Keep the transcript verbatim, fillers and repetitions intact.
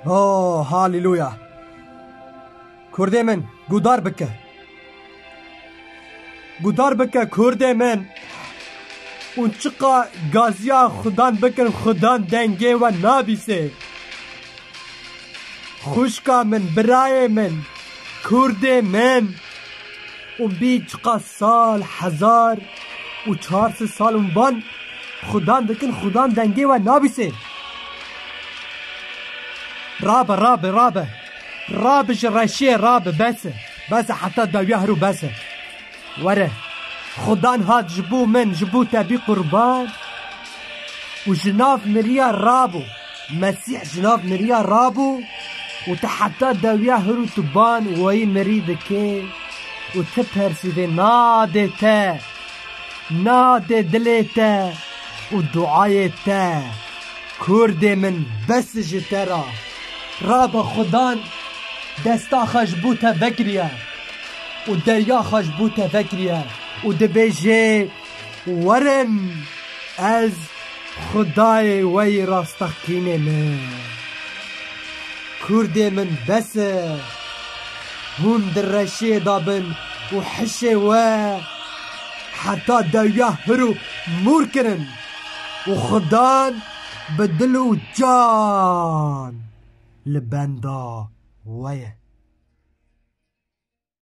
Oh, haleluya. Kurdê min, gudar bike. Gudar bike, kurdê min. Hûn çiqa gaziya Xudan bikin, Xudan dengê we nabîsê. Xwişka min, birayê min, kurdê min. Û bî çiqa sal, hezar û çar sed sal û ban Xudan dikin, Xudan dengê we nabîsê. Rabe, rabe, rabe. Rabe ji reşiyê rabe, bes e. Bes e, heta dawiya hirû bes e. Were. Xudan hat ji bo min, ji bo te bî qurban. Û ji nav miriya rabû. Mesîh ji nav miriya rabû. Û te heta dawiya hirû tu ban wayî mirî dikê. Û ti persî vê nadê te. Nadê dilê te û duayê te. Kurdê min, bes ji te ra. Rabe, Xudan desta xwe ji bo te vekiriye û derya xwe ji bo te vekiriye û dibêje, werin, ez Xudayê we yî rasteqînê me. Kurdê min, bes e. Hûn di reşê de bin û hişê we heta dawiya hirû mûr kirin û Xudan bi dil û can li benda we ye.